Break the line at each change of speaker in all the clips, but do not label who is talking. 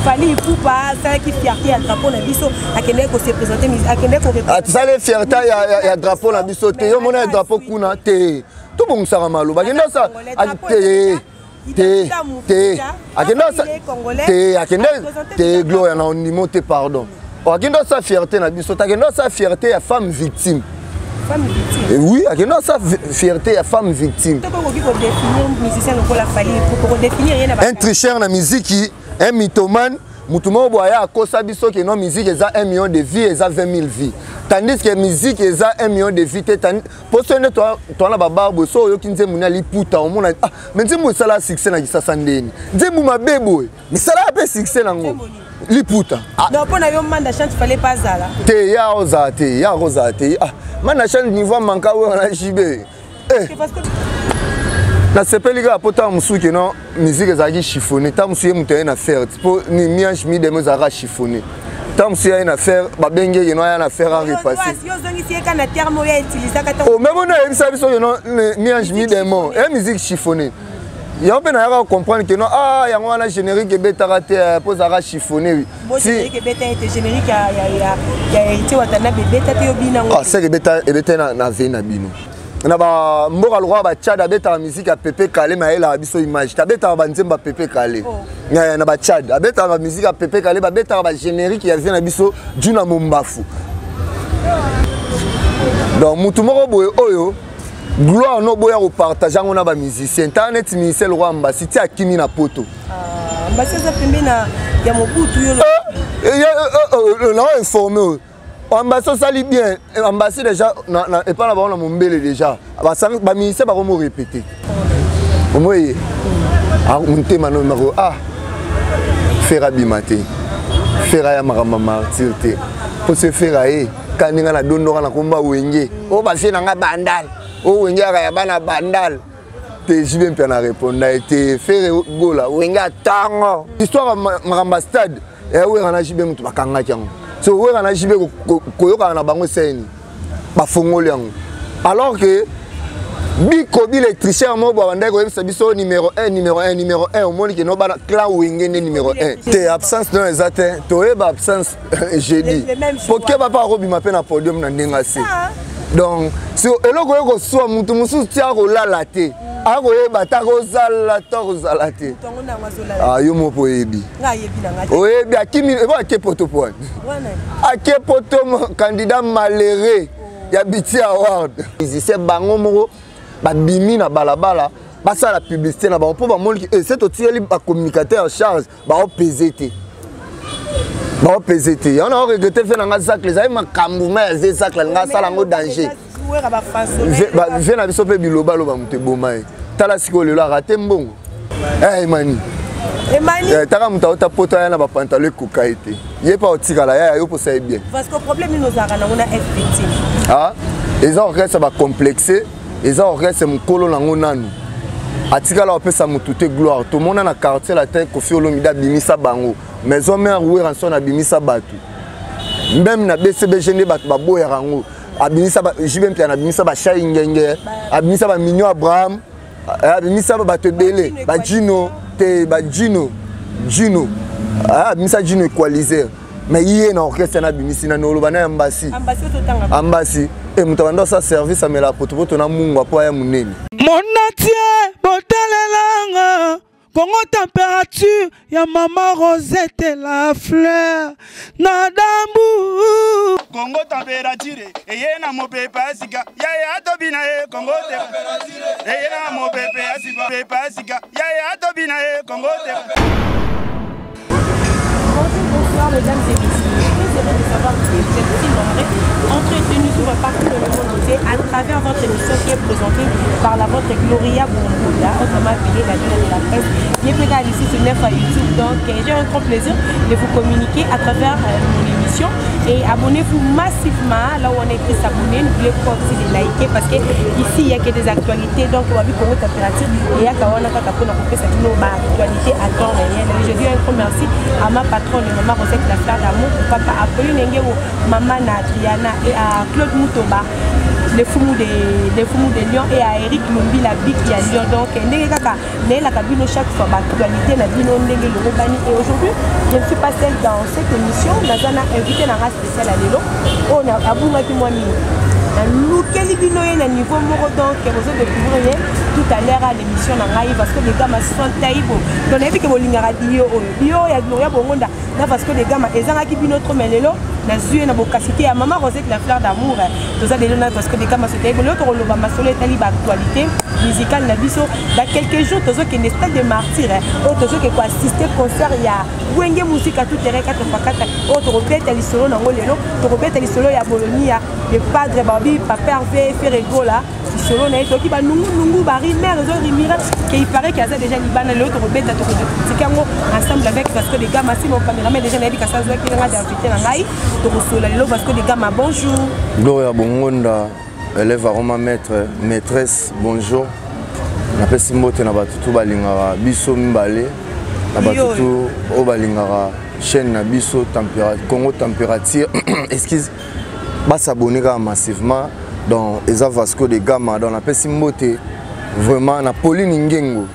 Fally Ipupa asalaki fierté ya drapeau na biso, akendeki ko se présenter, akendeki ko
Asali fierté ya drapeau na biso te. Yo mona ya drapeau kuna te, tobongisaka maloba. Akende asa te te te, akende asa te, akende te. Gloria, na ondimo te, pardon. Akende asa fierté na biso te, akende asa fierté ya femme victime.
Femme victime?
Oui, akende asa fierté ya femme victime.
Okoki kodéfinir musicien lokola Fally Ipupa, kodéfinir ye na
un tricheur na miziki, un mythomane, mutu moko boye aya akosa biso ke non, musique eza 1 million de vues, eza 20 000 vues, tandis que musique eza 1 million de vues te. Mpo so nde toa na babar boye, so oyoki nzembo ni aliputa, omona: ah, mais nzembo esala succès na Kisasa ndeni, nzembo mabe boye, misalaka mpe succès nango liputa.
Donc mpo na yo, Manda Chante, fallait pas azala?
Te, ya ozala te, ya kozala te. Ah, Manda Chante, niveau manka oyo na JB. Eh. Nasepeli kaka mpo ntango mosusu keno musique ezalaki chiffonné, ntango mosusu ye moto aye na faire mpo ni miange midemo ezalaka chiffonné, ntango mosusu aye na faire, babengi ye keno aya na faire arepasse. Même ono ayebisa biso keno miange midemo e musique chiffonné, yango mpe nayaka comprendre keno ah, yango wana générique ebetaka te mpo ezalaka chiffonné. Seke ebeta na ve na bino na bamboka lokola Bachad, abetaka musique ya Pepe Kale, me ayelaka biso image te. Abetaka banzembo ya Pepe Kale na Bachad, abetaka bamusique ya Pepe Kale, babetaka bagénérique ya vie na biso Juna Mombafu. Donc mutu moko boye oyo gloire no boya kopartage yango na bamusicien, ntaka neti musicien lokola Mbasi ti akimi na Poto.
Mbasi aza pembe na ya Mobutu yo.
Na informe oyo Ambasi osali bien. Ambasi déjà epai na bango na Mombele, déjà bamusicien bakomo répété omoye motema no mako. Ah, Ferre abima te, Ferre aya makambo ya martyr te, mpo se Ferre aye ka ndenge na dondoka na komba Wenge oyo bafie na nga Bandal, oyo Wenge yaka ya bana Bandal te. JB mpe na répondre ye te. Ferre Gola, Wenge atango histoire makambo ya stade Wera na JB, moto bakangaki yango. So Wera na JB koyokana na bango eseni bafongoli yango, alors que bikobi électricien moko bo abandaki koyebisa biso numéro 1, numéro 1, numéro 1. Omoni ke no bana clan Wenge nde numéro 1 te. Absence no eza te, toyeba absence jeudi po keba mpe akobima mpe na podium na ndenge ase. Donc so eloko oyo koswa motu mosusu ti akolala te, akoyeba ta kozala to akozala te. Yo moko oyebi, oyebi akimi ebo ake Poto po ake Poto, candidat malheureux ya BET Award. Musicien bango moko babimi na balabala, basala publicité na bango mpo bamoni se totikeli bacommunicateur charge, baopese te, baopese te. Yango na oregrete fe nanga Zacle, ezali makambo ma ya ze Zacle alinga asala yango danger ve na biso mpe bilobaloba moto eboma ye. Tala sikoyo lelo arate mbongo. Emani taka moto auta Poto, aya na bapantalon ekoka ye te, ye mpe aotikala yaya yo mposa ye bien. Eza orchestre bacomplexe, eza orchestre mokolo nango nanu atikala kopesa motu te gloire. Tomona na Quartier Latin, Koffi Olomide abimisa bango, Maison Mère, Werrason abimisa bato, même na BCBG nde bato baboyaka yango, abimisa JB Mpiana, abimisa bashai ngenge, abimisa bamignon Abraham, abimisa bato ebele, bajino te, bajino jino, abimisa jino equaliser. Mais ye na orchestre na abimisi nani? Oloba na ya Mbasi, Ambasi e moto abanda osala service, amela potopoto na mungwa mpo aya monene.
Monatie botalelanga Kongo température ya mama Rosette la fleur na dambu.
Kongo température eye na mopepe ya sika yaya atobina ye. Kongo eye na mopepe ya sika, pepe ya sika yaya atobina ye. Kongo.
Bonjour, bonsoir mesdames et messieurs. Très heureux de savoir que vous êtes si nombreux entre de nous suivre partout dans le monde entier à travers votre émission qui est présentée par la vôtre Gloria Boumboula, autrement appelée la dune de la presse. Bien plus ici sur 9 à YouTube. Donc j'ai un grand plaisir de vous communiquer à travers mon émission. Et abonnez-vous massivement là où on écrit s'abonner. N'oubliez pas aussi de liker parce que ici il n'y a que des actualités. Donc on va voir comment température et il y a actualité à temps réel. Je dis un grand merci à ma patronne, maman Rosette La Fleur d'Amour, papa Apolline Ngeo, maman Adriana et à Claude Moutoba. Le Fumu de, le Fumu de Lyon et à Eric Lumbila Bik ya Lyon. Donc, ndenge kaka nayelaka bino chaque fois baactualité na bino ndenge elongobani. Et aujourd'hui, je ne suis pas seule dans cette émission. Naza na invité na nga spécial ya lelo oyo abungaki mwa mingi, nalukeli bino ye na niveau moko. Donc bozo découvrir ye tout à l'heure à l'émission na ngai Vasco de Gama Sontaibo. Donc nayebi ke bolingaka dio oyo, dio ya Gloria Bongonda na Vasco de Gama ezangaki bino trop, mais lelo nazwi ye na bokasite ya Mama Rosette, la fleur d'amour. Toza lelo na Vasco de Gama Sontaibo. Lelo tokoloba masolo etali baactualité musicale na biso. Dans quelques jours, tozokende Stade de Martyr oyo tozoke koassiste concert ya Wenge Musica tout terrain 4x4. Oyo tokobeta lisolo nango lelo, tokobeta lisolo ya Bolonia le padre babi Papa Hervé Ferre Gola. Lisolo na ye toki banungunungu, barumeur ezorimira ke il paraît ke aza déjà libanda. Lelo tokobeta, tokotika yango ensemble avec Vasco de Gama. Si mon cameraman déjà nayebi kasi azwaki nanga d'invité na ngai, tokosola lelo. Vasco de Gama, bonjour.
Gloria Bongonda, élève aroma maître, maîtresse, bonjour. Napesi mbote na bato tu balingaka biso mibale, na bato tu oyo balingaka chaîne na biso Congo Température, excuse, basabone kaka massivement. Donc eza Vasco de Gama. Donc napesi mbote vraiment na Pauline Ngengo.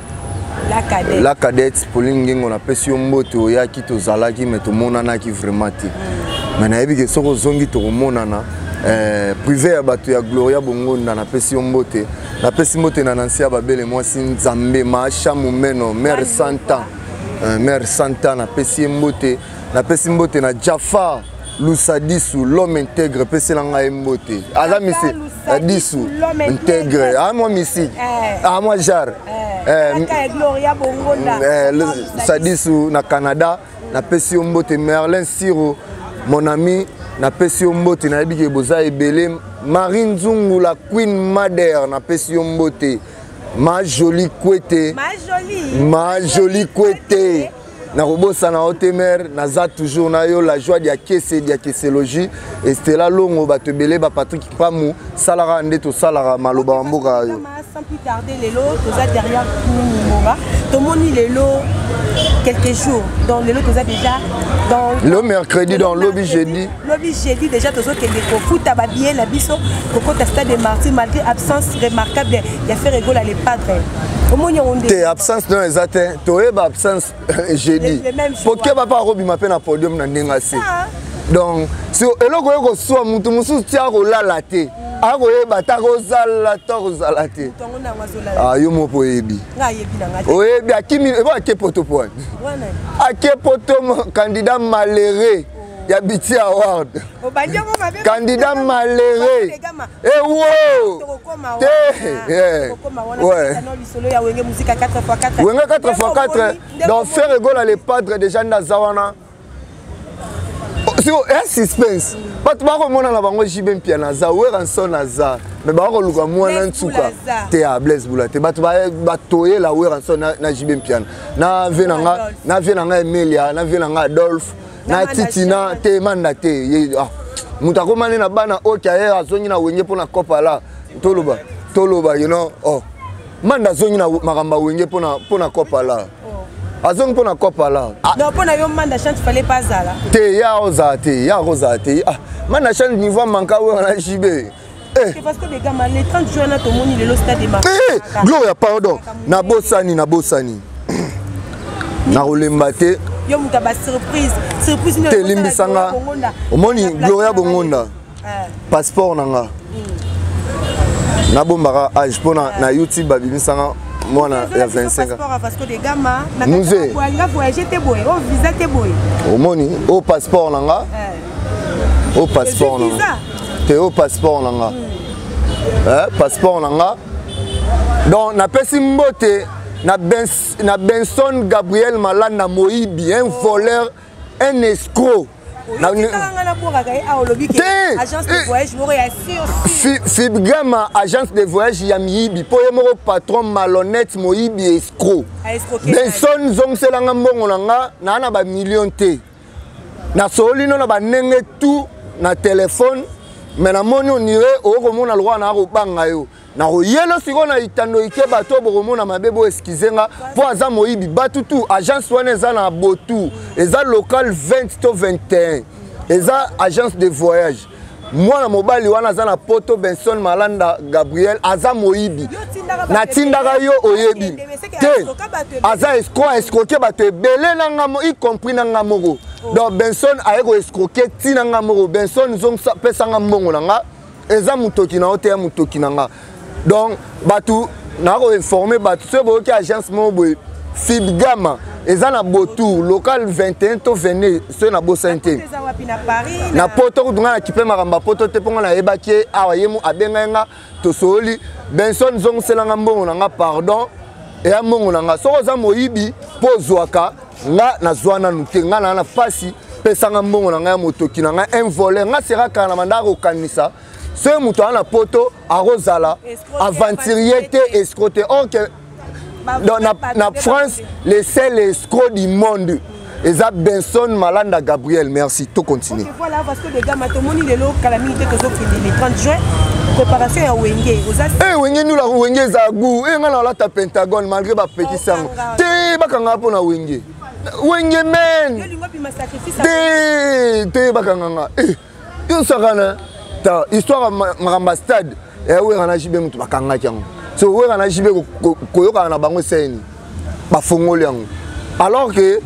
La cadette.
La cadette Pauline Ngengo, napesi yo mbote. Oyaki, tozalaki, mais tomonanaki vraiment te, mais nayebi ke soki ozongi tokomonana. Privé ya bato ya Gloria Bongonda, napesi yo mbote. Napesi mbote na Nansi ya Babele, mwasi Nzambe, Maasha Momeno, mare 100 ans, mare 100 ans, napesi ye mbote. Napesi mbote na Jafar Lusadisu, l'homme intègre. Pesela ngai mbote, aza misi Disu intègre, a mwa misiki, a mwa genre Sadisu na Canada, napesi yo mbote. Merlin Siro, mon ami, napesi yo mbote. Nayebi ke boza ebele. Marie Nzungu, la queen mader, napesi yo mbote. Ma Jolie Kwete, Ma Jolie Kwete, nakobosana yo te mare, naza toujours na yo. La joie diakese, diakeselogie, Estela Longo, bato ebele, bapatrik Pamu, salaka nde tosalaka maloba ya mboka yo.
Sans plus tarder, lelo toza derrière ngonga, tomoni lelo quelques jours. Donc lelo toza déjà dans
le mercredi, dans lobi jeudi.
Lobi jeudi déjà tozokende kofuta babillet na biso kokota Stade de Martyr, malgré absence remarquable ya Ferre Gola le padre. Omoni yango nde
te, absence no eza te, toyeba absence jeudi pokeba mpe akobima mpe na podium na ndenge ase. Donc so eloko oyo koswa motu mosusu ti akolala te, akoyeba ta kozala to akozala te. Yo moko oyebi, oyebi akimi ebo ake poto po wani ake poto. Candidat malheureux ya Biti Award, candidat malheureux ewo te. Wenge 4x4. Donc Ferre Gola le padre déjà nde aza wana siko ya suspense. Bato bakomona na bango JB Mpiana aza, Werrason aza, mais bakoluka mwana nsuka te ya Blaise Bula te. Bato batoyela Werrason na JB Mpiana na vie na nga, na vie na nga Emelia, na vie na nga Adolphe, na Titina te, Manda te. Moto akomani na bana oyo aye azongi na Wenge mpo na kopa la toloba toloba, you know. Oh, Manda azongi na makambo ya Wenge mpo na kopa la, azongi mpo na kopa la.
Non, mpo na yo Manda Chante fallait pas azala?
Te, ya ozala te, ya kozala te. Ah, Manda Chante niveau manka oyo na JB.
Parce que les gars, le 30 juin, tomoni lelo Stade de
Gloria, pardon, nabosani, nabosani, nakolemba te.
Yo moto ya basurprise, surprise.
Te, limbisanga. Omoni Gloria Bongonda, passeport na nga nabombaka age mpo na YouTube babimisanga mwana ya 25.
Musée
omoni oyo passeport na nga, oyo passeport na nga te, oyo passeport na nga, passeport na nga. Donc napesi mbote na Benson Gabriel Malanda, moyibi, un voleur, un escroc.
Te,
Fibgama, agence de voyage ya miyibi, mpo ye moko patron malhonnête, moyibi, escroc. Benson, zongiselanga mbongo na nga. Naa na bamillion te, nasololi no na bandenge tout na telefone, mais namoni onire okokomona lokola naa kobanga yo, nakoyelo sikoyo na itando ike. Bato bokomona mabe, bo excuser nga mpo aza moyibi. Bato tu agence wana eza na botu, eza local 20 to 21, eza agence de voyage. Mwana mobali wana aza na poto, Benson Malanda Gabriel, aza moyibi. Natindaka yo, oyebi te, aza escroc, escroquer bato ebele na nga, y compris na nga moko. Donc Benson aye koescroquer ntina nga moko. Benson, pesanga mbongo na nga, eza motoki na yo te, ya motoki na nga. Donc bato nakoinforme bato, soki boyoki agence moko boye, Fibgama, eza na Botour, local 21 to 22, soki nabosani te. Na poto kutu ngai nakipe makambo ya poto te, mpo ngai nayebaki ye awa, ye abengai nga, tosoli. Benson, zongiselanga mbongo na nga, pardon, eya mbongo na nga. Soki oza moyibi mpo ozwaka nga, nazwa nanu te, nga naa na pasi, pesanga mbongo na ngai ya motoki na ngai. Un voleur, nga sera kala na banda kokanisa soki moto aza na poto akozala aventurier te, escroc te. Or que dans, na France, le seul escroc du monde eza Benson Malanda Gabriel. Merci, to continue.
Okay, voilà, Vasco de Gama, tomoni lelo kala mingi te, tozokende le 30 juin, préparation ya Wenge oza.
Eh, Wenge nula, Wenge eza goût. Eh, nga na olata Pentagone malgré bapekisi yango te, bakanga mpo na Wenge. Wenge men te te, bakanga nga. Eh, yo sakana ta histoire, makambo ya stade Wera na JB, moto bakangaki yango. So Wera na JB koyokana na bango eseni, bafongoli yango, alors que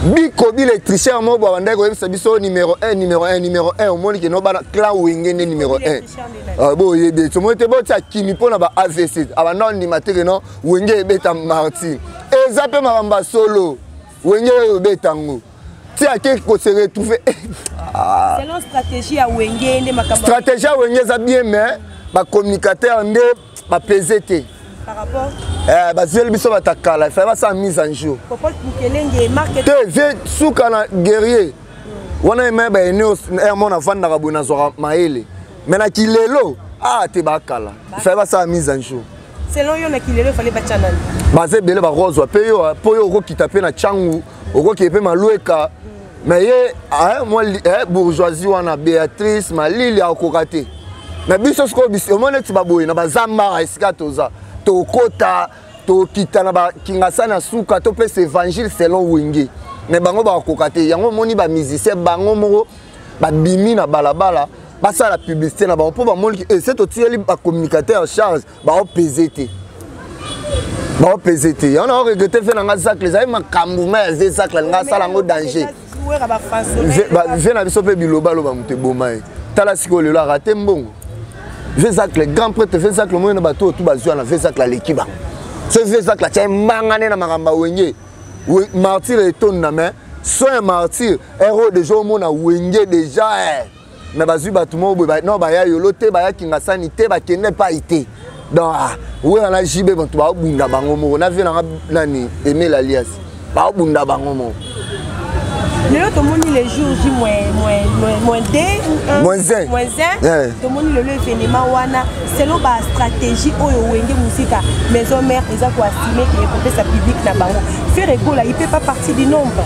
bikobi le tricheur moko bo abandaki koyebisa biso numéro 1, numéro 1, numéro 1. Omoni ke no bana clan Wenge nde numéro 1. Boyebi omoni te, botia kimi mpona ba AVC, abanda ondima te ke no Wenge ebeta Martyr. Eza mpe makambo ya solo, Wenge oyo ebeta yango ti ake kose retrouver.
Selon stratégie ya Wenge nde makambo.
Stratégie ya Wenge eza bien, mais bacommunicateur nde bapese te.
Par rapport
Bazweli biso batakala, efale basala mise en jour te. Vie suka na guerrier wana, ema baene mo navandaka boye, nazwaka mayele, mais na kilelo ah te, bakala, efale basala mise en jour.
Selon yo, na kilelo efale batya nani?
Baza ebele, bakozwa mpe yo, mpo yo okokita mpe na Ntangu, okokende mpe Malweka, mais ye mwa bourgeoisie wana, Béatrice Malili, akokoka te. Mais biso sikoyo, omoni neti baboye na bazambaka, esika toza, tokota, tokita na bakingasani ya suka, topesa évangile selon Wenge, mais bango bakokoka te. Yango omoni bamusicien bango moko babimi na balabala, basala publicité na bango, mpo bamoni se totiyeli bacommunicateur en charge, baopese te, baopese te. Yango na oregrete fe nanga Zacle, ezali makambo ma ya ze Zacle alinga asala yango danger vie na biso mpe bilobaloba, moto eboma ye. Tala sikoyo lelo arate mbongo. Ve Zacle, grand prêtre ve Zacle, omoni na bato oyo tu bazwa na ve Zacle, aleki bango. So ve Zacle atya mbanga nde na makambo ya Wenge, Martyr etonda, mais so ya Martyr ero déjà omona Wenge déjà, eh. Mais bazwi bato moko boye, non, baya yolo te, baya Kingasani te, bakende epai te. Donc ah, Wera na JB, bato baobunda bango moko na vie nanga nani Emile alias, baobunda bango moko.
Lelo tomoni le jour J moins 2.
Moins 1.
Moins 1. Tomoni lelo événement wana, selon bastratégie oyo Wenge Musika Maison Mère eza koassume ke ekopesa public na bango, Ferre Gola, il peut pas partie du nombre.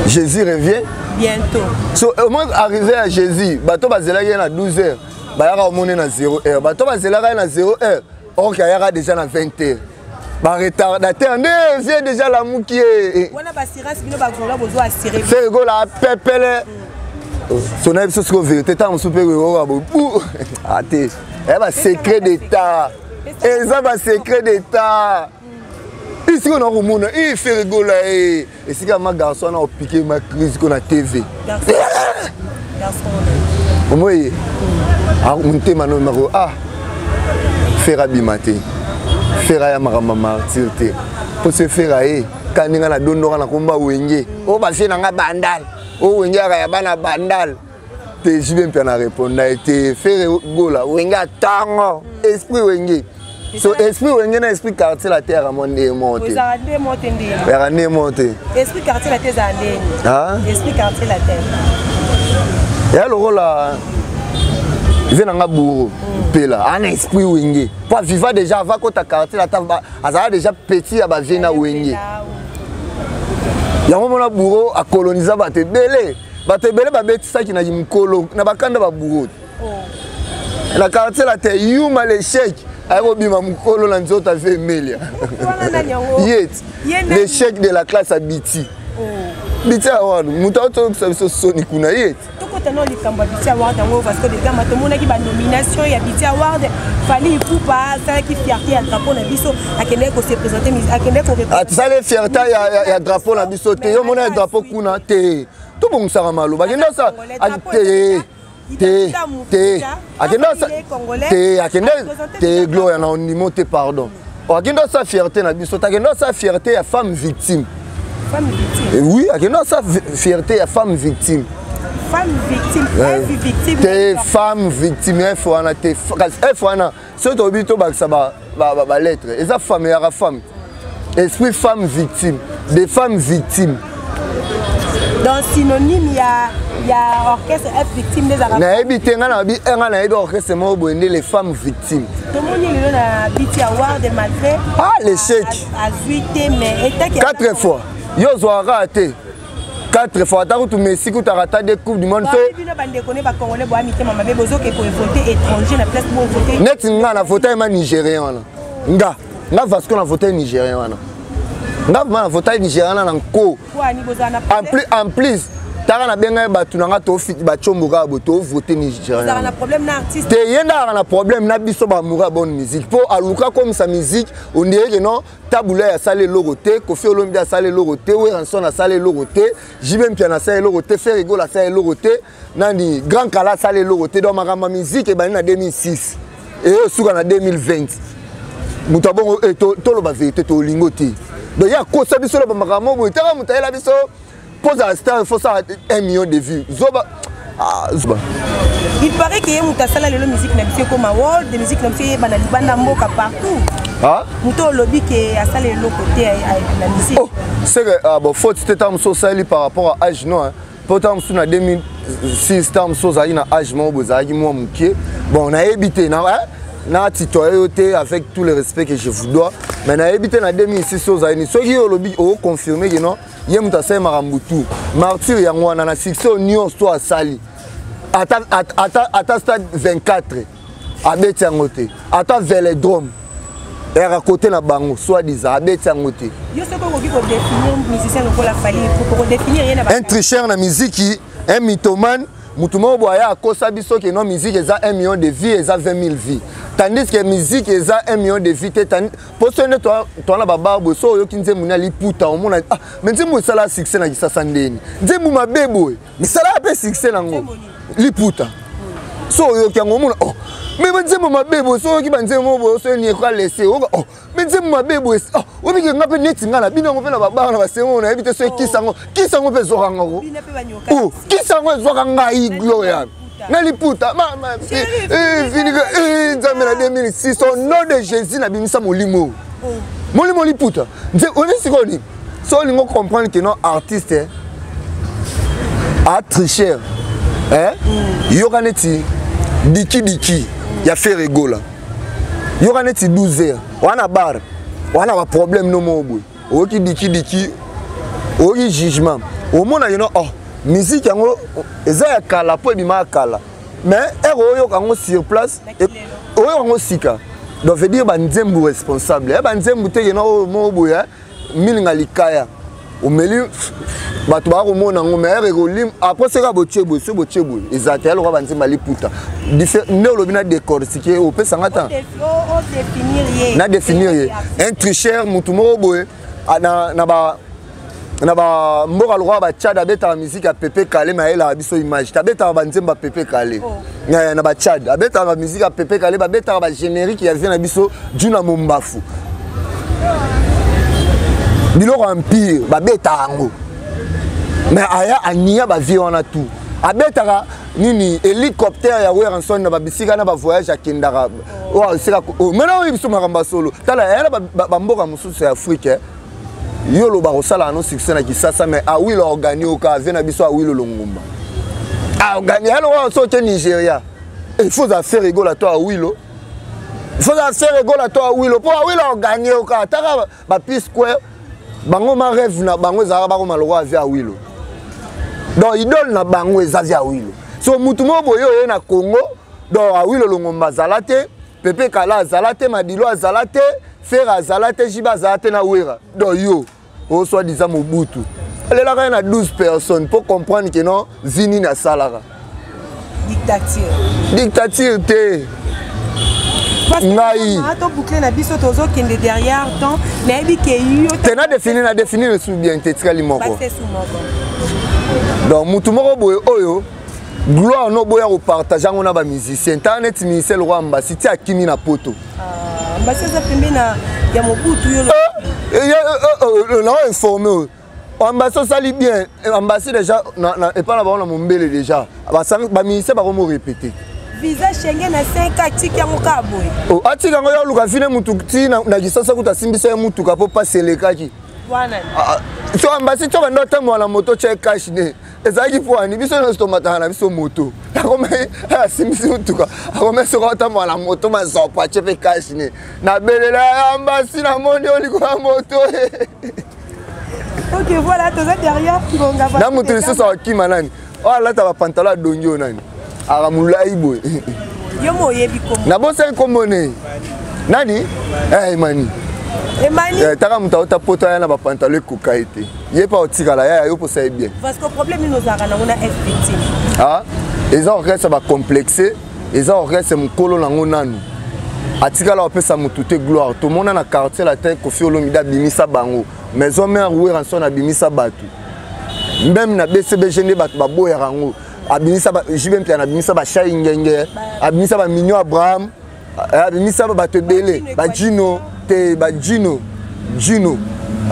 Jésus revient
bientôt.
So au moins arrivé à Jésus, bato bazelaki ye na 12 heures, bayaka omoni na 0 heure. Bato bazelaka ye na 0 heure, or ke ayaka déjà na 20 heures. Baretardateur nde vie déjà lamuki ye.
Wana baassurance, bino bagola bozwa assuré.
Ferre Gola apepele so nayebi biso sikoyo vérité. Ntango mosusu mpe oyoka bobu ate eya basecret d'état, eza basecret d'état. Esika na komona e Ferre Gola e esika ma garçon wana opike ma crise ko na TV, omoye motema no mako. Ah, Ferre abima te, Ferre aya makambo ya Martyr te, mpo se Ferre aye ka ndenge na dondoka na komba Wenge oyo bafie na nga Bandal, oyo Wenge yaka ya bana Bandal te. JB mpe na répondre ye te. Ferre Gola, Wenge atango esprit Wenge. So esprit Wenge na esprit quartier la terre mwa ndenge moko te.
Ezalaka nde mo te ndenge.
Yaka ndenge moko te.
Esprit quartier la te ezala ndenge? Esprit quartier la te.
Ya lokola vie nanga bouro mpela ana esprit Wenge, po aviva déjà ava kota quartier la, ta azala déjà petit ya bavie na Wenge. Yango mona bouro akoloniza bato ebele, bato ebele babetisaki na mokolo na bakanda babouro na quartier la te. Yuma l'échec aye kobima mokolo na nzoto ave Emelia ye, l'échec de la classe abiti biti awa, moto aotokisa biso soni kuna ye.
Tokota na likambo ya BET Award yango, Vasco de Gama. Tomonaki banomination ya BET Award. Fally Ipupa asalaki fierté ya drapeau na biso, akendeki kose présenter, akendeki.
Atisali fierté ya drapeau na biso te. Yo mona ya drapeau kuna te, tobongisaka maloba. Akende osa te te te, akende te, akende te. Gloria, na ondimo te, pardon. Akende osala fierté na biso te, akende osala fierté ya femme victime.
Femme victime?
Oui, akende osala fierté ya femme victime.
Femme victime, F victime.
Te, femme victime, F wana te. Kasi F wana, soki toyebi, tobakisa balettre, eza femme, eyaka femme, esprit, femme victime, des femmes victimes.
Donc synonyme ya orchestre F victime nde ezalaka?
Nayebi te. Ngai nayebi, ngai nayebi orchestre moko boye nde les femmes victimes.
Tomoni lelo na BET Award, malgré
Ah, l'échec.
Azwi te, mais etaki
Quatre fois yo ozwaka te, quatre fois. Ata kutu Messi kutaka ata de Coupe du monde.
So bino bandeko ne bacongolais, boya mitema mabe, bozoke kovote étranger na place bovote.
Neti nga na vote ema Nigérien wana. Nga Vasco na vote Nigérien wana. Nga vraiment na vote Nigérien wana na nko. En plus taka nabenga ye bato na nga batiombo kaka boye, tovote Nigérien te. Ye nde azalaka na problème na biso baamoureux ya bonne musique, mpo aluka komisa musique on dirait que non, Tabu Ley asali eloko te, Koffi Olomide asali eloko te, Werrason asali eloko te, JB Mpiana asali eloko te, Ferre Gola asali eloko te, nani, Grand Kala asali eloko te. Donc makambo ya musique ebandi na 2006, eyo esuka na 2020. Moto abongo, toloba vérité, tolingo te. Donc ye akosa biso na bamakambo boye. Taka moto ayela biso mpo ozala star, faut sala 1 million de vues. Zoba, ah, zoba.
Il paraît que ye moto asala lelo musique na biso ekoma world, musique na biso eyebana libanda mboka partout.
Ah?
Moto olobi ke asala eloko te na musique.
Oh, c'est que, ah, bon, faute te. Ntango mosusu osali par rapport à âge, non, mpo ntango mosusu na 2006, ntango mosusu ozalaki na âge moko boye, ozalaki mwa mokie. Bon, nayebi te na tutoye yo te, avec tout le respect que je vous dois, mais nayebi te na 2006 ozali ni. Soki yo olobi, oconfirme ke non, ye moto asali makambo tu martyr yango wana na succès oyo nyonso to asali, ata stade 24 abeti yango te, ata Vélodrome eyaka kote na bango, soi-disant abeti yango te.
Yo soki okoki kodéfinir musicien lokola Fally, okodéfinir ye na?
Un tricheur na miziki, un mythomane. Motu moko boye aya akosa biso ke non, musique eza 1 million de vues, eza 20 000 vues, tandis que musique eza 1 million de vues te. Mpo so nde toa na babar boye, so oyoki nzembo ni aliputa, omona, ah, mais nzembo esala succès na Kisasa ndeni, nzembo mabe boye misalaka mpe succès nango. Liputa, so oyoki yango, omona, oh, mais banzembo mabe boye. So oyoki banzembo moko boye, so nieko alese, oyoka, oh, mais nzembo mabe boye, oh, obiki nga mpe neti nga na bino yango mpe na babara na basengo, nayebi te. So ekisa yango, kisa yango mpe ezwaka ngako, kisa yango ezwaka ngai. Gloria na liputa Nzambe na 2006, au nom de Jésus, nabimisa molimo, molimo liputa. Oyebi sikoyo nini? So olingi comprendre ke non, artiste atricheur, yoka neti dikidiki ya Ferre Gola, yoka neti 12 heures wana bar wana, baproblème no moko boye, oyoki dikidiki, oyoki jugement, omona yeno, oh, musique yango eza ya kala mpo ebima ya kala, mais ere oyoka yango sur place, oyoka yango sika. Donc veut dire banzembu responsable ya banzembu te kena oyo moko boye milinga likaya omeli, bato baya komona yango, mais ere ekolim après soki botie boye, soki botie boye, eza te. Yaloka banzembo aliputa nde olobi na décortiquer, opesanga ta na définir ye un tricheur. Motu moko boye na bamboka lokola baTchad abetaka musique ya Pepe Kale, me ayelaka biso image te. Abetaka banzembo ya Pepe Kale na baTchad, abetaka bamusique ya Pepe Kale, babetaka bagénérique ya vie na biso Juna Mombafu, biloko ya empire babetaka yango, mais aya ania bavie wana tout. Abetaka nini, hélicoptère ya Werrason na babisika na bavoyage akendaka oyo esika. Maintenant oyebi biso makambo ya solo. Tala, aya na bamboka mosusu ya Afrique, yo oloba kosala no succès na Kisasa, mais Awilo organi oka ave na biso Awilo Longomba aorgani ya lokola. So oke Nigeria, il faut ozala Ferre Gola to Awilo, il faut ozala Ferre Gola to Awilo, mpo Awilo aorgani oka ataka baP Square. Bango ma rêve na bango ezalaka bakoma lokola ave Awilo. Donc idole na bango eza vie Awilo. So mutu moko boye oye na Congo, donc Awilo Longomba azala te, Pepe Kala azala te, Madilo azala te, Ferre azala te, JB azala te na Wera. Donc yo oyo soi-disant Mobutu alelaka ye na 12 personnes mpo comprendre ke non, vi nini asalaka.
Dictature.
Dictature te. Ngai.
To boucler na biso tozokende derrière temps nayebi ke yo.
Te na définir na définir le sous bien te tikali moko. Donc mutu moko boye oyo gloire no boya kopartage yango na bamusicien ntala neti musicien lokwa mbasi ti akimi na poto.
Ah, mbasi aza pembe na ya mobutu yo.
Na informe oyo ambasi osali bien ambasi déjà epai na bango na mombele déjà bamusicien bakomo répété
visa Schengen na 5 atiki yango kaka boye.
Oh, atiki yango ya oluka fine mutu ti na kisasa kuta asimbisa ye mutuka mpo mpasi elekaki. So ambasi to banda otambola na moto tya cash ne ezalaki mpo ani biso nyonso tomataka na biso moto akoma asimbisi motuka akoma soki otambola na moto mazopo atye mpe cash ne nabelela ambasi namoni yo likolo ya moto.
Ok, voilà, toza derrière ngonga.
Na moto lisusu akima nani oyo alata bapantalon adongi oyo nani aka molai boye?
Yo mo oyebi kombo.
Nabosaki kombo ne nani? Emani.
Emani.
Taka moto auta poto aya na bapantalon ekoka ye te, ye mpe aotikala yaya yo mposa ye bien.
Parce que problème nini ozalaka nango na FPT?
Ah, eza orchestre bacomplexe, eza orchestre mokolo nango nanu atikala kopesa motu te gloire. Tomona na Quartier Latin, Kofi Olomide abimisa bango, Maison Mère, Werrason abimisa bato, même na BCBG nde bato baboyaka yango, abimisa JB Mpiana, abimisa bashai ngenge, abimisa bamignon Abraham, abimisa bato ebele, bajino te, bajino jino,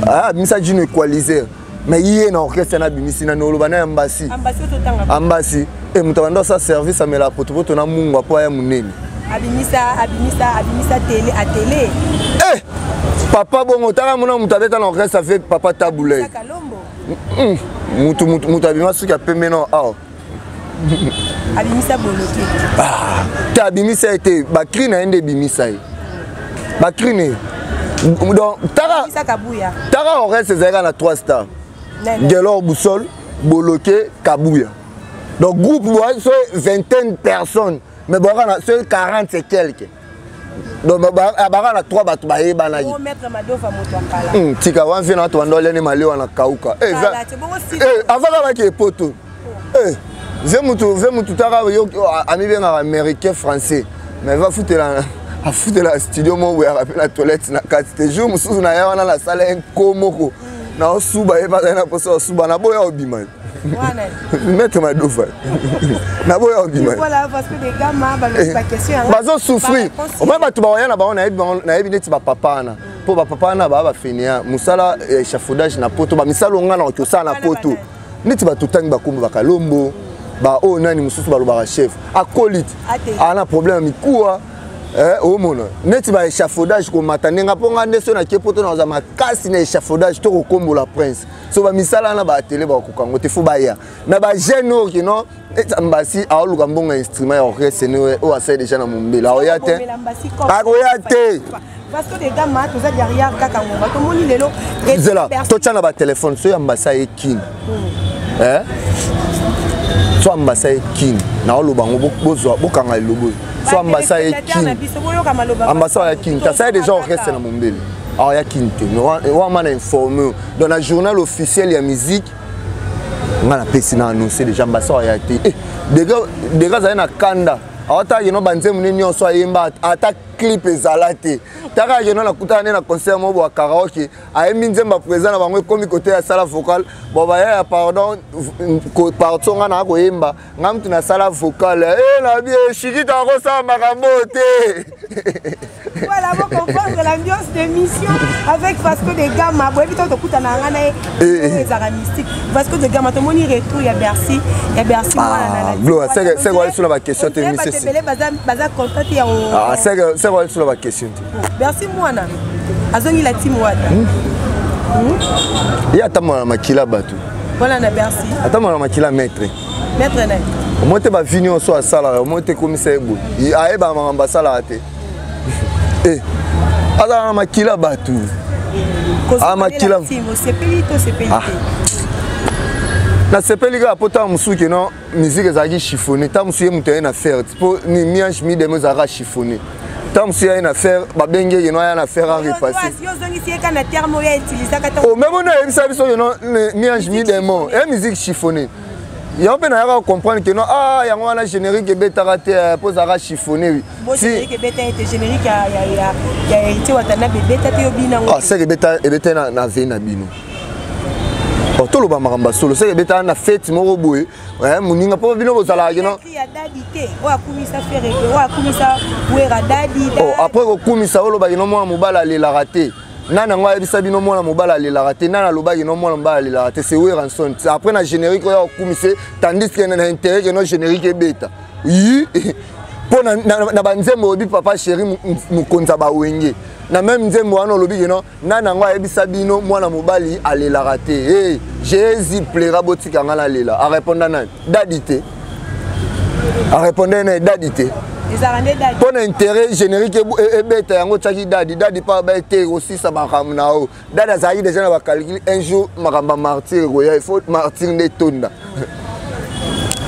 abimisa jino equaliser. Mais ye na orchestre na abimisi nani? Oloba na ya mbasi, ambasi e moto abanda osala service, amela potopoto na mungwa mpo aya monene.
Abimisa, abimisa, abimisa tele atele.
Eh, papa bongo tala mona moto abeta na orchestre ave papa Tabuley, mutu mutu abima soki apembe no awa.
Abimisa boloke.
Ah, te, abimisa ye te, bacri na ye nde ebimisa ye, bacri ne. Donc taka taka orchestre ezalaki na 3 stars: Gelor Boussol, Boloke, Kabuya. Donc groupe boa so vingtaine personnes, mais boaka na so 40 et quelque. Donc baka na 3 bato bayebanaki. Tika wana vie na bato banda oliani malewa na kauka avaka baki epoto ve mutu ve mutu taka yo amibengaka américain français, mais va futela, afutela studio moko boye, aka mpe na toilette na kati te. Jour mosusu na ye wana nasala ye nko moko naosuba, ye bazali na mposa osuba, naboya obima. Maître Madofa, naboya obima. Bazosouffrir omoi bato bawaya na bango, nayebi neti bapapa wana, mpo bapapa wana baa bafenea mosala échafaudage na poto, bamisala onga na okosala na poto neti bato tangi bakombo bakalombo baoyo nani mosusu balobaka chef acolyte ana problème ya mikuwa. Omona neti ba échafaudage komata ndenge mpo nga nde so nakie poto naza makasi na échafaudage to kokombola prince. So bamisala wana baatele bakoka yango te, fo baya na bajeune oyo kino neti ambasi aoluka mbongo ya instrument ya orchestre ne oyo asali déjà na mombele, aoya te, akoya te.
Vasco de Gama, toza derrière kaka ngonga, tomoni lelo.
Zela totya na batelefone so ambasi aye kini, so ambasi aye kini, naoloba yango, bozwa bokanga elobo oyo. So ambasi aye kini, ambasi aya kini tasali déjà orchestre na mombele, aoya kini te wana na informe. Donc na journal officiel ya musique nga napesi na annonce déjà, ambasi aya te. Dega azali na kanda, awataka keno banzembo nde nyonso ayemba, ata clip ezala te. Taka keno nakutana nde na concert moko ya karaoke, ayembi nzembo ya président na bango, ekomi kote ya sala vocal bon baya ya pardon parti nga na koyemba, nga mutu nasala vocal e na bi shikita akosala makambo te.
Voilà, vous comprendre l'ambiance d'émission avec Vasco de Gama. Bon, évitons de écouter na ngana ezara mystique. Vasco de Gama, tomoni retour ya Bercy, ya Bercy.
Ah, Gloire, c'est quoi sur la question te
monsieur? C'est baza baza content ya.
Ah, c'est quoi sur la question te?
Bercy mwana. Azongi la team wata.
Ye ata mwana makila bato.
Voilà na Bercy.
Ata mwana makila maître.
Maître nani?
Omoi te bavi nyonso asalaka, omoi te ekomisa ye boye, ayebaka makambo asalaka te. Azala na makila bato.
Makila
nasepeli kaka mpo ntango mosusu keno musique ezalaki chiffonné, ntango mosusu ye moto aye na faire mpo ni miange midemo ezalaka chiffonné, ntango mosusu aye na faire, babengi ye keno aya na faire a repassé. Meme ono ayebisa biso keno miange midemo e musique chiffonné. Yango mpe nayaka comprendre que non, ah, yango wana générique ebetaka te, mpo ezalaka chiffonné.
Générique ebeta ete générique ya Héritier Watanabe ebeta te, yo bina.
Ah, seke ebeta, ebeta na ve na bino. Toloba makambo ya solo, seke ebeta na fête moko boye, moninga, mpo bino bozalaka kino.
Ya Dadi te, oyo akumisa Ferre, oyo akumisa Wera, Dadi.
Après kokumisa, olobaki no mwana mobali alelaka te. Nani yango ayebisa bino mwana mobali alelaka te? Nani alobaki no mwana mobali alelaka te? C'est Werrason. Après na générique oyo akokumise, tandis que na intérêt ke no générique ebeta yi mpo na banzembo oyebi papa chéri mokonzi ya bawenge. Na même nzembo wana olobi keno nani yango ayebisa bino mwana mobali alelaka te? Hey, Jésus pleura, botika nga nalela. Areponda nani? Dadi te. Areponda na Dadi te. Mpo na intérêt générique ebeta, yango otiaki Dadi. Dadi mpa ba ete ekosisa makambo na oyo. Dadi azalaki déjà na bacalcul, un jour makambo ya Martyr ekoya, il faut Martyr nde etonda.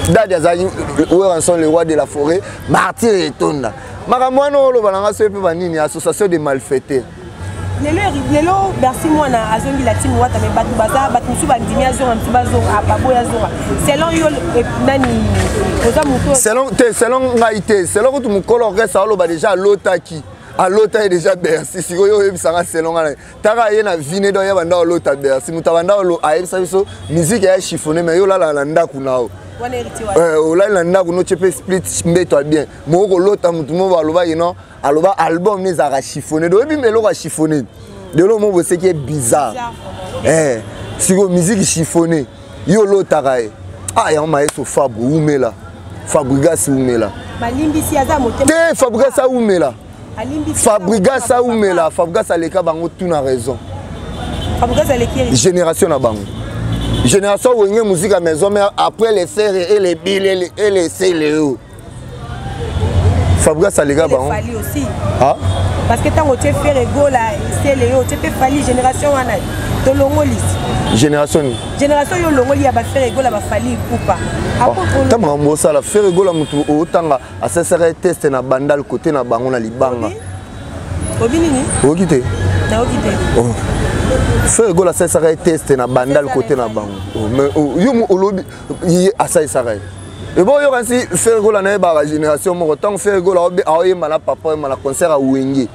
Dadi azalaki Werrason, le roi de la forêt, Martyr etonda. Makambo wana oloba nanga soki mpe banini, association de malfaiteurs.
Lelo, lelo Bercy mwana azongi la team Wata, mais bato baza, bato mosusu bandimi azonga, mosusu bazonga, baboyi azonga. Selon yo nani oza moto?
Selon te, selon ngai te, selon kutu mokolo orchestre aloba déjà, alotaki, alota ye déjà Bercy. Sikoyo oyebisanga selon ngai, taka ye na vine donc ye banda olota Bercy, moto abanda ayebisa biso musique ya chiffonné, mais yo olala na ndako na yo, olali na ndako notie mpe split, mbeto ya bien moko kolota motu moko alobaki non, aloba album ne ezalaka chiffonné. Donc oyebi eloko ya chiffonné lelo mo boseki ye bizarre. Sikoyo musique chiffonné, yo olotaka ye. Ah, yango mayeso Fabre umela, Fabrigas umela. Te, Fabrigas aumela, Fabrigas aumela, Fabrigas aleka bango tout na raison. Génération na bango, génération Wenge Musique ya Maison Mère, après les Ferre et les Bill et les Celeo, Fabrigas aleka bango.
Ah? Parce que ntango otie Ferre Gola, Celeo, otie mpe Fally, génération wana tolongoli.
Génération nini?
Génération yo olongoli ya baFerre Gola, baFally Ipupa.
Ntango makambo osala, Ferre Gola motu otanga asesaka test na Bandal kote na bango na libanga.
Obi nini?
Oyoki te?
Nayoki te.
Ferre Gola asalisaka ye test na Bandal kote na bango. Yo olobi ye asalisaka ye ebo, oyoka nsi Ferre Gola nayebaka génération moko. Ntango Ferre Gola aoyemba na papa, oyemba na concert ya Wenge,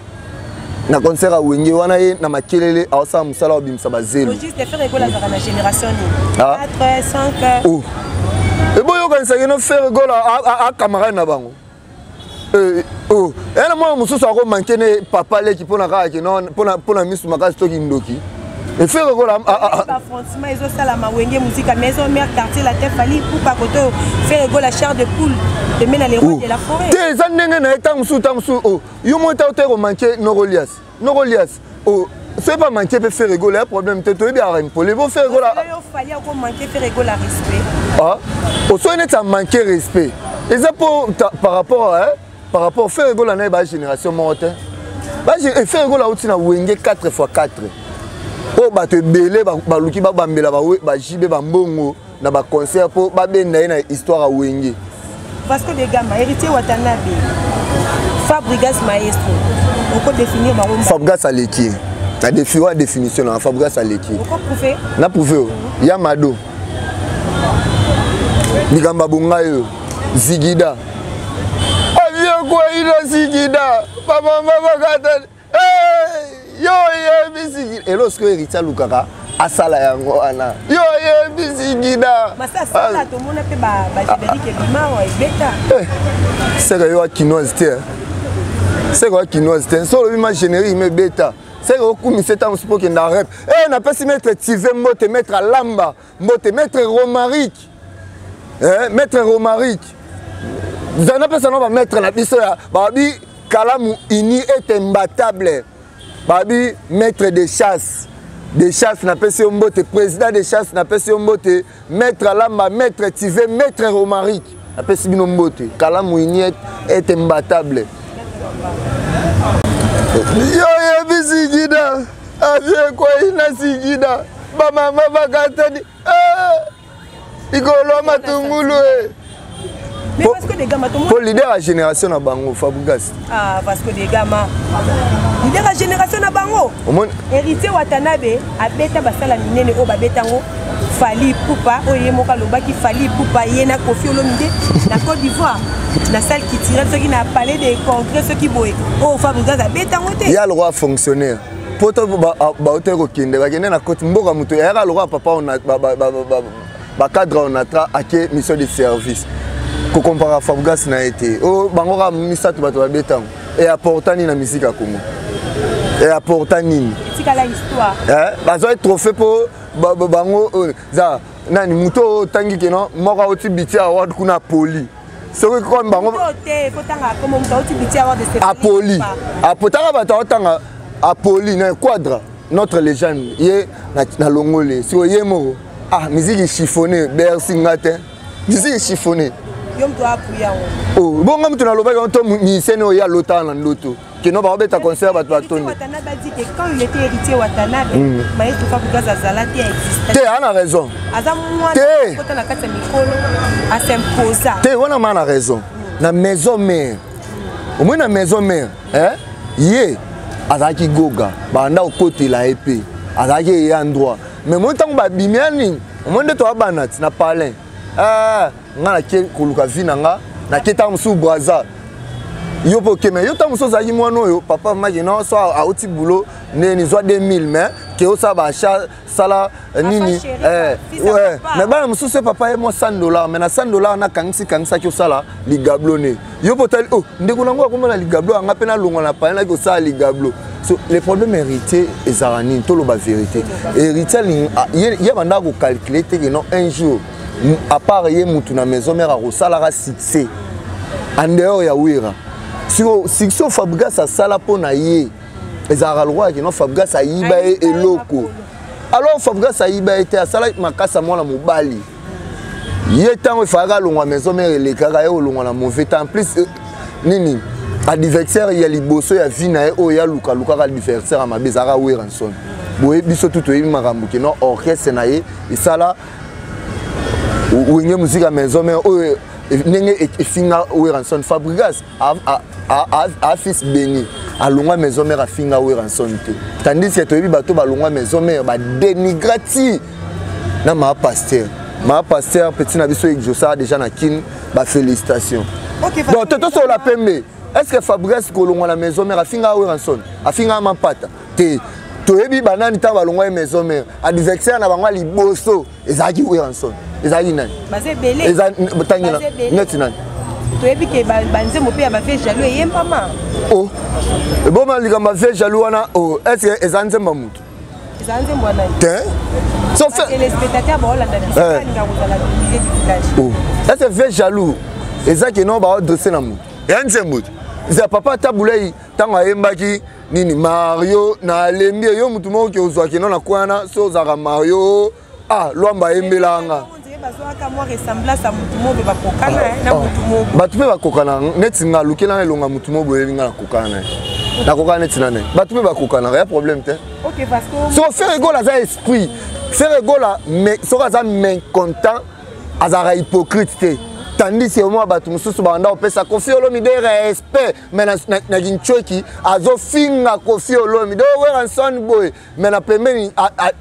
na concert ya Wenge wana, ye na makelele aosala mosala, obimisa bazelo. Eboyokanisaki no Ferre Gola acamarade na bango. Ena mwana mosusu akomanke ne papa leki mpona kaka ke mpona misu makasi toki ndoki eFerre Gola.
Affrontement ezosalama Wenge Musica Maison Mère, Quartier Latin, Fally Ipupa koto, Ferre Gola chair de poule pembe na le roi de la forêt.
Te, eza ndenge na ye. Ntango mosusu, ntango mosusu yo moi ntango te komanke Norolias, Norolias soki pa manke mpe Ferre Gola ya problème te, toyebi arempole bo Ferre Gola.
Fally akomanke Ferre Gola respect?
Osoki neti amanke respect, eza mpo par rapport, par rapport Ferre Gola na ye bagénération moko te. Ferre Gola auti na Wenge 4 x 4 oyo bato ebele baluki babambela bajibe bambongo na baconcert mpo babenda ye na histoire ya Wenge.
Vasco de Gama, Héritier Watanabe, Fabrigas maestro, okodéfinir bango?
Fabrigas aleki na défi wa définition na Fabrigas aleki.
Okoprouve?
Na prouve o ya mado likambo abongai oyo zigida aviekwai na zigida bamama bakata yo oyebi zigida. Elo sikoyo Héritier alukaka asala yango wana, yo oyebi zigida.
Masasala tomona mpe bagénérique ebima ebeta.
Seke yo akinoise te, seke yo akinoise te. So olobi ma générique ma ebeta, seke okumisa ntango mosusu mpo okenda rep. E napesi maître Tive mbote, maître Alamba mbote, maître Romaric, maître Romaric, napesa no bamaître na biso ya babi kalamu uni est imbattable, babi maître de chasse, de chasse, napesi yo mbote, président de chasse, napesi yo mbote, maître Alamba, maître Tive, maître Romaric, napesi bino mbote. Kalamu uni est imbattable. Yo oyebi zigida aviekwai na zigida bamama bakatani likolo ya matungulu e.
Mais Vasco de Gama
po leader ya génération na bango Fabregas.
Ah Vasco de Gama. Leader ya génération na bango.
Omoni
Héritier Watanabe abeta basala minene oyo babeta ngo Fally Ipupa oyo ye moko alobaki Fally Ipupa ye na Koffi Olomide na Côte d'Ivoire na salle culturelle soki na palais de congrès soki boye oyo Fabregas abeta ngo te.
Ya le roi fonctionnaire. Poto baote kokende bakende na côte mboka moto yaka lokola papa bacadre onatra ake mission de service kokompara Fabregas na ye te oyo bango kaka misato bato babetango e apporta nini na musique ya Congo e apporta nini bazwaki trophée mpo bango za nani moto oyo otangi keno moko auti biti award kuna poli soki comme bango apoli apotaka bato aotanga apoli na quadra notre légende ye na longoli sikoyo ye moko ah musique chiffonné bercy nga te musique chiffonné
yo moto apuya yango
oh bongo moto nalobaki yango to musicien oyo ye alotaka na ndoto kino bakobeta concert bato batondi
quand il était héritier Watanabe maestro Fabregas azala te existe
te ana raison
aza mwana kota na kati ya mikolo asimposa
te wana ma na raison na maison mère omoni na maison mère eh? Ye azalaki goga banda kokotela ye mpe azalaki eya droit mais moi ntango babimi ya nini omoni nde toabana ti na palin ah, nga nake koluka vi na nga nake ntango mosusu braza yo mpe okeme yo ntango mosusu ozalaki mwana oyo papa maki no so auti boulot ndeni zwa 2000 mais ke osala baachat sala nini eh, ouais. Mais bana mosusu papa ye mwa 100 $, mais na 100 $ nakangisi kangisaki osala ligablo ne yo mpo otali oh, ndeko nango akoma na ligablo anga mpe nalongwa na palin naki osala ligablo. So le problème héritier ezalaka nini? Toloba vérité, héritier ye bandaka kocalcule te ke non, un jour à part ye mutu na maison mère akosalaka succès en dehors ya Wera. Siko succès Fabregas asala mpo na ye ezalaka lokola kino Fabregas ayiba ye eloko. Alors Fabregas ayiba ye te, asalaki makasi ya mwana mobali ye ntango efalaka alongwa maison mère elekaka ye olongwa na mauvais temps. En plus nini adversaire ya liboso ya vie na ye oyo alukalukaka adversaire ya mabe ezalaka Werrason. Boye biso tu toyebi makambo kino orchestre na ye esala Wenge Musique ya maison mère oyo ndenge efinga Werrason. Fabregas a fils béni alongwa maison mère afinga Werrason te, tandis que toyebi bato balongwa maison mère badénigra ti na maa pasteur, maa pasteur petit na biso exauça déjà na Kin bafélicitation. Donc totosola pembe, est ce que Fabregas kolongwa na maison mère afinga Werrason, afinga Mampata te? Toyebi banani ntango balongwa ye maison mère adversaire na bango ya liboso ezalaki Werrason, ezalaki nani? Tangi neti nani?
Toyebi ke banzembo mpe ya bavie jaloux eyembama.
O eboma likambo ya vie jaloux wana, o est ce que eza nzembo ya motu?
Eza nzembo wana
te.
Téléspectateur baolanda biso, balinga kozala milieu du village.
Est ce que vie jaloux eza ke no baadresse na motu ya nzembo te? Eza papa Tabulei ntango ayembaki nini Mario nalembi yo motu moko ke ozwaki no na kwana so ozalaka Mario. Ah, Lwamba ayembelanga bato mpe bakokana neti nga alukelanga elonga motu moko boyebi nga nakokana na ye, nakokana neti na nani, bato mpe bakokanaka ya problème te. So Ferre Gola aza esprit Ferre Gola, soki aza mécontent azalaka hypocrite te, tandis que mwa bato mosusu banda kopesa Koffi Olomide respect, mais na kinchoki azofinga Koffi Olomide oyo Werrason boye, mais na pembeni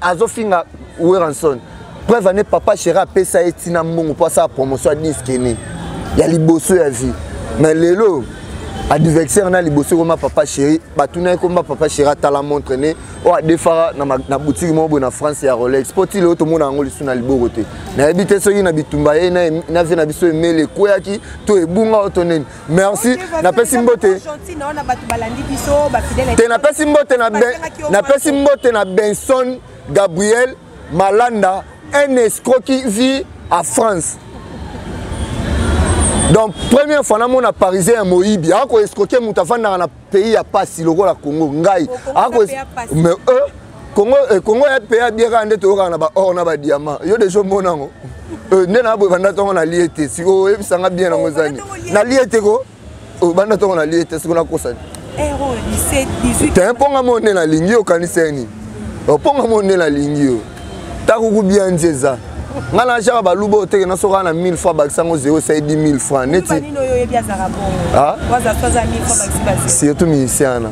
azofinga Werrason. Preuve ane papa chéri apesa ye ntina mbongo mpo asala promotion ya disque ne ya liboso ya vie, mais lelo adversaire na liboso ekoma papa chéri. Batuna ye komba papa chéri atala montre ne oyo adefaka na boutique moko boye na France ya Rolex, mpo ti lelo tomona yango lisusu na liboko te. Nayebi te soki na bitumba ye na vie na biso emele ekweyaki to ebunga oyo to nini. Merci, napesi mbote te, napesi mbote na napesi mbote na Benson Gabriel Malanda, un escroc qui vit à France. Donc première fois namona parisien ya moyibi akoescroke moto afandaka na pays ya pasi lokola Congo. Ngai mais eux Congo, Congo ya pays ya bien kaka nde toyokaka na baor na badiamant. Yo deja omona yango nde na boye banda ntongo nalie te, sikoyo oyebisanga bien nango ezani nalie te ko banda ntongo nalie te, sikoyo nakosani te mponga mo nde nalingi. Okanisa ye nini? Mponga mo nde nalingi yo takuku bien nzi eza. Nga na genre baluba oyo teke nasoka na 1000 francs, bakisa yango 0, esali 10 000 francs neti. Surtout musicien wana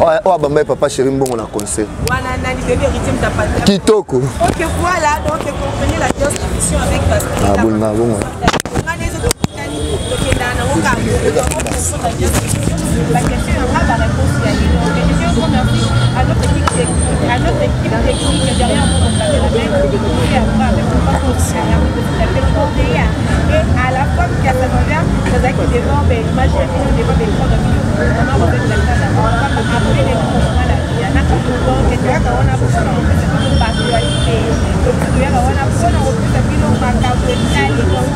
oyo abamba ye papa chéri mbongo na conseil kitoko.
Ok, voilà, donc comprenez la émission avec
Ah, bongo bongo.
Baquestion yanga, baréponse ya ye. Donc je tiens encore merci à notre équipe technique derrière mon cameraman et après avec mon et à la femme qui a sa valeur, nazalaki devant baimage ya bino, devant baécran na bino, mama Rosette Lakala, après les la Diana. Donc toyaka wana mpona kopesa bino baactualité, donc toyaka wana mpona kopesa bino makambo etali, donc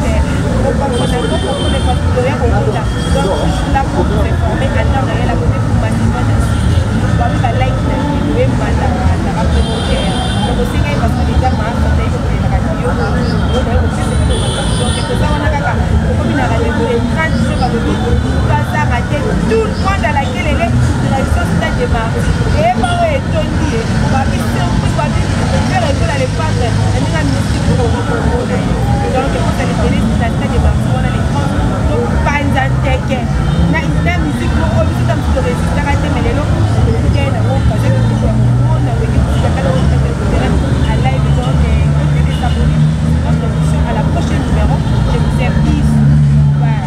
okomprendre, okomprendre parce que toya kokuta, donc toujours là pour vous informer à temps réel, à côté pour massivement babi balike na bino emata mata bacommentaire. Donc osengai parce que déjà maasata ye kokolelaka yo oyo kopesa bino makambo. Donc toza wana kaka, okomi na rendez-vous le 30 juin, balobi bazanga te, tout le monde à laquelle ele direction stade de Martyr, eyeba oyo etondi ye, babi surprise, babi faire école à lepatre na ndenge ya mystique okokomona ye. Donc ekosala ebele na stade de Martyr wana le 30, topanza nteke na musique moko biso ta mosusu toresistaka te, mais lelo tokutai nango occasion kitoko ya komona Wenge Musica kala oyo terrain à live. Donc côté des abonnés, notre émission, à la prochaine numéro, je vous aime, bisous, bye.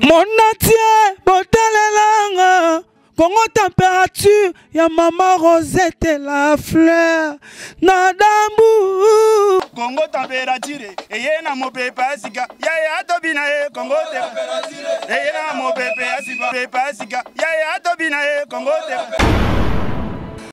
Monatie botalelanga Kongo température ya mama Rosette la fleur na dambu.
Kongo température eye na mopepe ya sika, yaya tobina ye. Kongo te eye na mopepe ya sika, pepe ya sika, yaya tobina ye. Kongo te.